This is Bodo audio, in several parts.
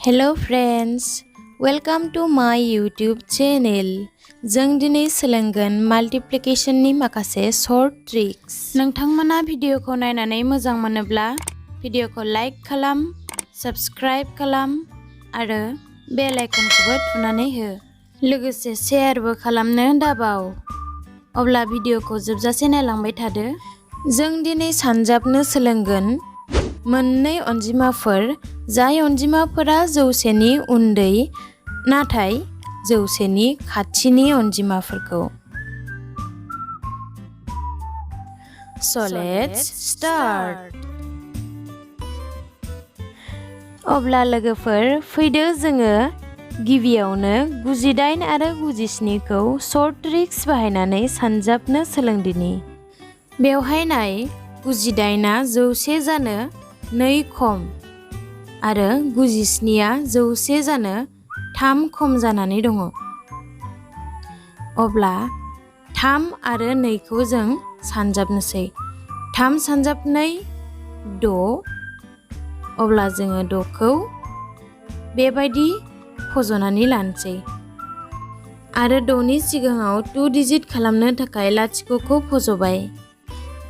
Hello friends, welcome to my YouTube channel. जों दिनै सोलोंगोन माल्टिप्लिकेशननि माखासे शर्ट ट्रिक्स। नोंथांमोना भिडिअखौ नायनानै मोजां मोनोब्ला भिडिअखौ लाइक खालाम, साबस्क्राइब खालाम आरो बेल आइकनखौबो थुनानै हो। लोगोसे शेयारबो खालामनो दाबाव। अब्ला भिडिअखौ जोबजासे नायलांबाय थादो। जों दिनै सानजाबनो सोलोंगोन मोननै अनजिमाफोर जाय अनजिमाफोरा जौसेनि उन्दै नाथाय जौसेनि खाथिनि अनजिमाफोरखौ। So let's start. अब्ला लोगोफोर फैदो जोङो गिबियावनो 98 आरो 97खौ शर्ट ट्रिक्स बाहायनानै सानजाबनो सोलोंदिनि। बेवहाय नाय 98आ 100 जानो 2 खम आरो 97आ 100 जानो 3 खम जानानै दङ। अब्ला 3 आरो 2खौ जों सानजाबनोसै। 3 सानजाब 2 6। अब्ला जोङो 6खौ बेबायदि फज'नानै लानोसै आरो 6नि सिगाङाव 2 डिजिट खालामनो थाखाय लाथिख'खौ फज'बाय।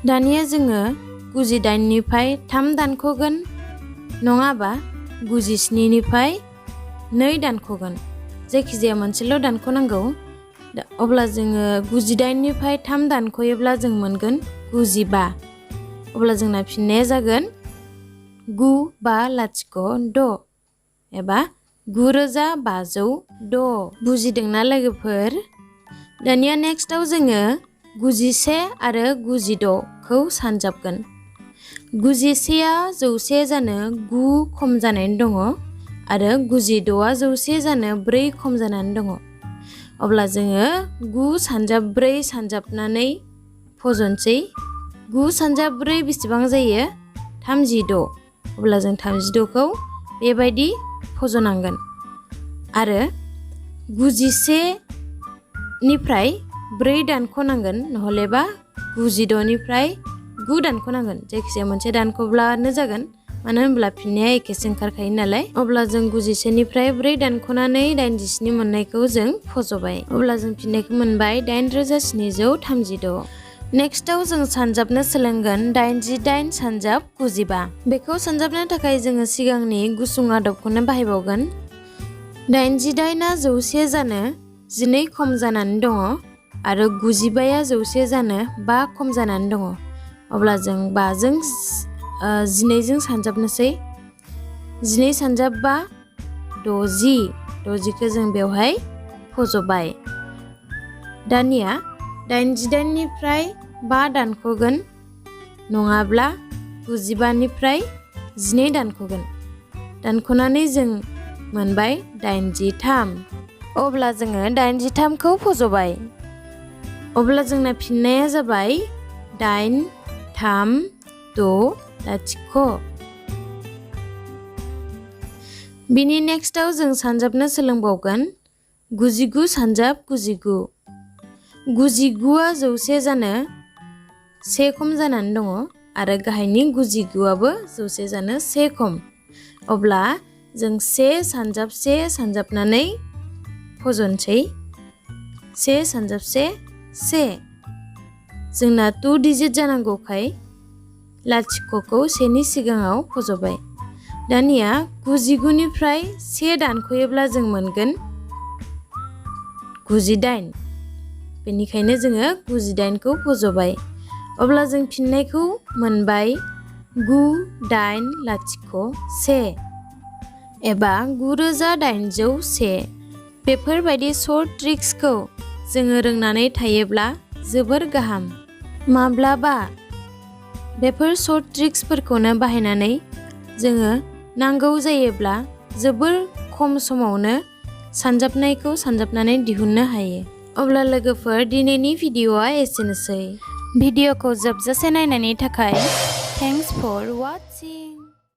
दानिया जोङो 98निफ्राय 3 दानख'गोन नङाबा 97निफ्राय 2 दानख'गोन। जायखिजाया मोनसेल' दानख'नांगौ। अब्ला जोङो 98निफ्राय 3 दानख'योब्ला जों मोनगोन 95। अब्ला जोंना फिननाया जागोन 9506 एबा 9506। बुजिदोंना लोगोफोर? दानिया नेक्स्टआव जोङो 91 आरो 96खौ सानजाबगोन। 91आ 100 जानो 9 खम जानानै दङ आरो 96आ 100 जानो 4 खम जानानै दङ। अब्ला जोङो 9 सानजाब 4 सानजाबनानै फज'नोसै। 9 सानजाब 4 बेसेबां जायो? 36। अब्ला जों 36खौ बेबायदि फज'नांगोन आरो 91निफ्राय 4 दानख'नांगोन नहलेबा 96निफ्राय 9 दानख'नांगोन। जायखिजाया मोनसे दानख'ब्लानो जागोन, मानो होनब्ला फिननाया एखेसो ओंखारखायो नालाय। अब्ला जों 91निफ्राय 4 दानख'नानै 87 मोननायखौ जों फज'बाय। अब्ला जों फिननायखौ मोनबाय 8736। नेक्स्टआव जों सानजाबनो सोलोंगोन 88 सानजाब 95। बेखौ सानजाबनो थाखाय जोङो सिगांनि गुसुं आदबखौनो बाहायबावगोन। 88आ 100 जानो 12 खम जानानै दङ आरो 95आ 100 जानो 5 खम जानानै दङ। अब्ला जों 5जों 12जों सानजाबनोसै। 12 सानजाब 5 60। 60खौ जों बेवहाय फज'बाय। दानिया 88निफ्राय 5 दानख'गोन नङाब्ला 95निफ्राय 12 दानख'गोन। दानख'नानै जों मोनबाय 83। अब्ला जोङो 83खौ फज'बाय। अब्ला जोंना फिननाया जाबाय 836। बिनि नेक्स्टआव जों सानजाबनो सोलोंबावगोन 99 सानजाब 99। 99आ 100 जानो 1 खम जानानै दङ आरो गाहायनि 99आबो 100 जानो 1 खम। अब्ला जों 1 सानजाब 1 सानजाबनानै फज'नोसै। 1 सानजाब 1 जोंना 2 डिजिट जानांगौखाय लाथिख'खौ 1नि सिगाङाव फज'बाय। दानिया 99निफ्राय 1 दानख'योब्ला जों मोनगोन 98। बेनिखायनो जोङो 98खौ फज'बाय। अब्ला जों फिननायखौ मोनबाय 9801 एबा 9801। बेफोरबायदि शर्ट ट्रिक्सखौ जोङो रोंनानै थायोब्ला जोबोर गाहाम। माब्लाबा बेफोर शर्ट ट्रिक्सफोरखौनो बाहायनानै जोङो नांगौ जायोब्ला जोबोर खम समावनो सानजाबनायखौ सानजाबनानै दिहुननो हायो। अब्ला लोगोफोर दिनैनि भिडिअ'आ एसेनोसै। भिडिअ'खौ जोबजासे नायनायनि थाखाय थेंक्स फर वाचिं।